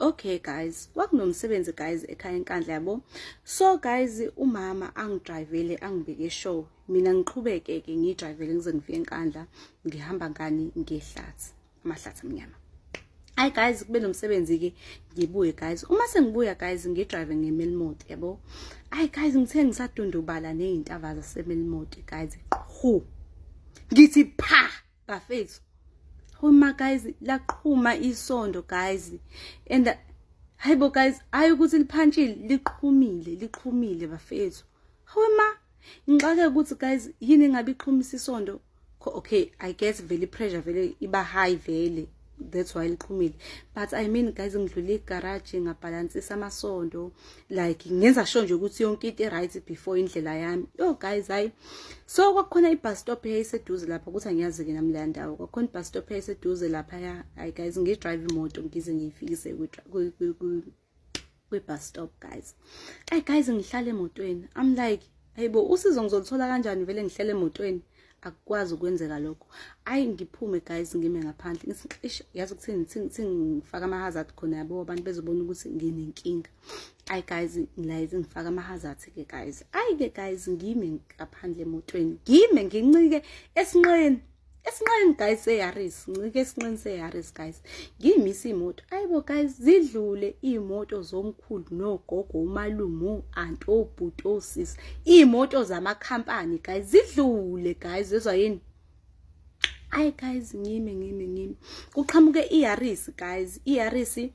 Okay guys, kwakunomsebenzi guys ekhaya eNkandla, yabo. So guys, umama angidrivele angibeke eshow, mina ngiqhubeke ke ngiyidrivele ngize ngifike eNkandla. Ngihamba ngani? Ngehlathi, amahlathi amnyama. Hayi guys, kube nomsebenzi ke, ngibuye guys. Uma sengibuya guys, ngidrive ngeMelmoth, yabo. Hayi guys, ngithe ngisadundubala nezintaba zaseMelmoth guys, qhu, ngithi pha bafethu. Uma guys, laqhuma isondo guys, and hayibo guys, hayi ukuthi liphantshile, liqhumile, liqhumile bafethu. Hawe ma, ngixake ukuthi guys, yini engabe iqhumisa isondo? Okay, I guess vele pressure vele iba high vele, that's why liqhumile. But I mean guys, ngidlule igarage, ngabhalansisa amasondo, like ngenza sure nje ukuthi yonke into right before indlela yami. Yo guys, hayi, so kwakukhona i-bus stop eyayiseduze lapha, ukuthi angiyazi ke nami leya ndawo. Kwakukhona i-bus stop eyayiseduze lapha ya. Hayi guys, ngidrive imoto ngize ngiyifikise kwi-bus stop guys. Ay guys, ngihlala emotweni, I'm like, hayibo, usizo ngizolithola kanjani vele ngihlele emotweni? Akukwazi ukwenzeka lokho. Ayi, ngiphume guys, ngime ngaphandle, ngithi ish, yazi ukuthini, ngifaka ama-hazard khona, yabo, abantu bezobona ukuthi nginenkinga. Ayi guys, ngilayize, ngifaka ama-hazard ke guys. Ayi ke guys, ngime ngaphandle emotweni, ngime ngincike esinqeni, esinqeni guys seYaris, ncike esinqeni seYaris guys, ngiyimisa imoto. Ayibo guys, zidlule iy'moto zomkhulu nogogo, umalume, o-anti, obhuti, osisi, iy'moto zamakhampani guys, zidlule guys, zezwa yini? Ayi guys, ngime, ngime, ngime, kuqhamuke iYaris guys. IYaris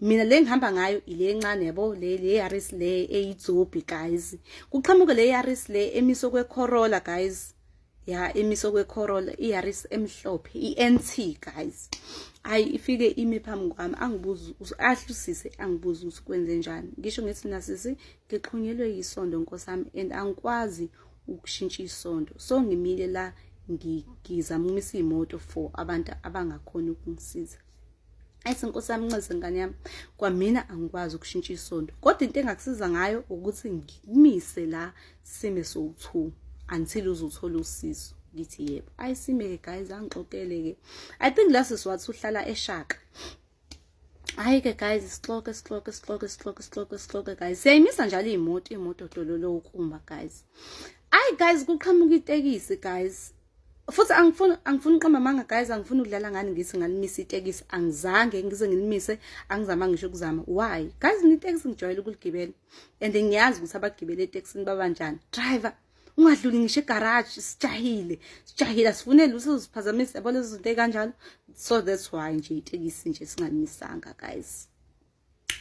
mina le ngihamba ngayo ile encane, yabo, le Yaris le eyidzobi guys. Kuqhamuke le Yaris le emiso kweCorolla guys, ya, imiso kweCorolla, iYaris emhlophe, iNT guys. Ayi, ifike ime phambi kwami, angibuza, ahlusise, angibuza ukuthi kwenze njani. Ngisho ngithi, nasisi, ngixhunyelwe yisondo nkosami and angikwazi ukushintsha isondo, so ngimile la, ngizama ukumisa imoto for abantu abangakhona ukungisiza. Ayithi, nkosi yami, ncese ngane yami, kwamina angikwazi ukushintsha isondo, kodwa into engakusiza ngayo ukuthi ngikumise la, sime sowu-two until uzuthola usizo. Ngithi yebo. Ayisime-ke guys, angixoxele-ke. I think la sisi wathi uhlala eShaka. Hhayi-ke guys, sixoxe, sixoxe, sixoxe, sixoxe, sixoxe, sixoxe guys, siyayimisa njalo iy'moto, iy'moto dololo ukuma guys. Ayi guys, kuqhamuka itekisi guys. Futhi angifuni uqamba amanga guys, angifuni ukudlala ngani, ngithi ngalimisa itekisi. Angizange ngize ngilimise, angizama ngisho ukuzama. Why guys? Mina itekisi ngijwayele ukuligibela and ngiyazi ukuthi abagibele etekisini babanjani. Driver, ungadluli ngisho egaraji, sijahile, sijahile, asifuneli usiziphazamisa, yabo, lezo zinto ey'kanjalo. So that's why nje itekisi nje singalimisanga guys.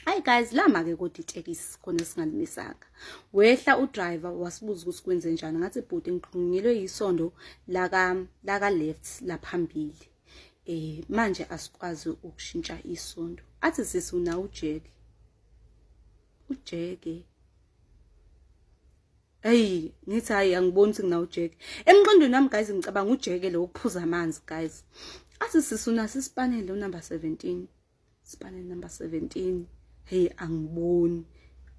Hayi guys, lama-ke kodwa itekisi khona singalimisanga. Wehla udriver, wasibuza ukuthi kwenze njani. Ngathi, bhuti, ngiqhunyelwe yisondo laka left laphambili, manje asikwazi ukushintsha isondo. Athi, sisi, unawo ujeke? Ujeke? Hey, ngithi hayi, angiboni ukuthi nginawo ujeke. Emqondweni wami guys, ngicabanga ujeke lo ukuphuza amanzi guys. Athi, sisi, unaso isipanele unumber 17? Spanel number 17? Hey, angiboni.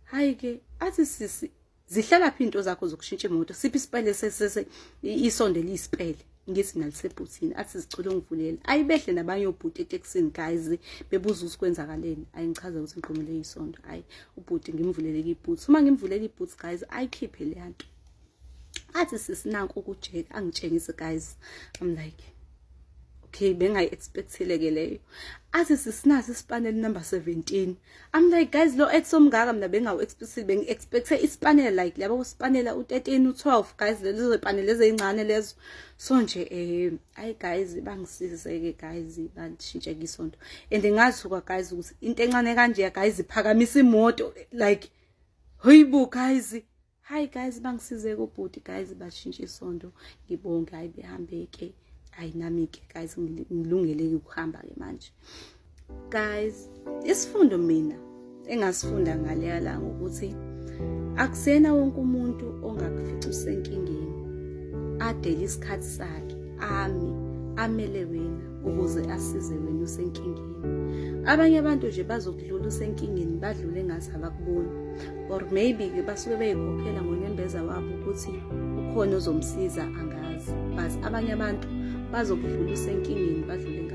Hayi ke, athi, sisi, zihlala phi into zakho zokushintsha imoto? Siphi isipele sesese isondo eliyisipele? Ngithi nalisebhuthini. Athi, sicela ungivulela. Ayibehle nabanye obhuti etekisini guys, bebuza ukuthi kwenzakaleni. Ayingichaze ukuthi ngiqhumele isondo. Hayi, ubhuti ngimvulele iboots. Uma ngimvulela iboots guys, ayikhiphe le nto. Athi, sisinanko ukujeka, angitshengise guys. I'm like, okay, bengayi-expectile ke leyo. Athi, sisinaso isipanel number 17? I'm like, guys, lo ex omngaka mina bengawu-expectile, bengi-expecte isipanela like labo sipanela u-13, u-12 guys, lezo zipanela ezincane lezo. So nje ayi guys, bangisize-ke guys, bantshintshe isonto and ngathuka guys ukuthi into encane kanje guys iphakamisa imoto, like hayibo guys. Hayi guys, bangisize kubhuti guys, bashintsha isondo. Ngibonge, hayi, behambe-ke. Hayi, nami-ke guys, ngilungele ukuhamba-ke manje guys. Isifundo mina engasifunda ngaleya la ngokuthi akusena wonke umuntu ongakufica usenkingeni adele isikhathi sakhe ami amele wena ukuze asize wena usenkingeni. Abanye abantu nje bazokudlula usenkingeni, badlule ngathi abakuboni, or maybe ke basuke beyikhokhela ngonembeza wabo ukuthi ukhona ozomsiza, angazi. But abanye abantu bazokudlula usenkingeni, badlule.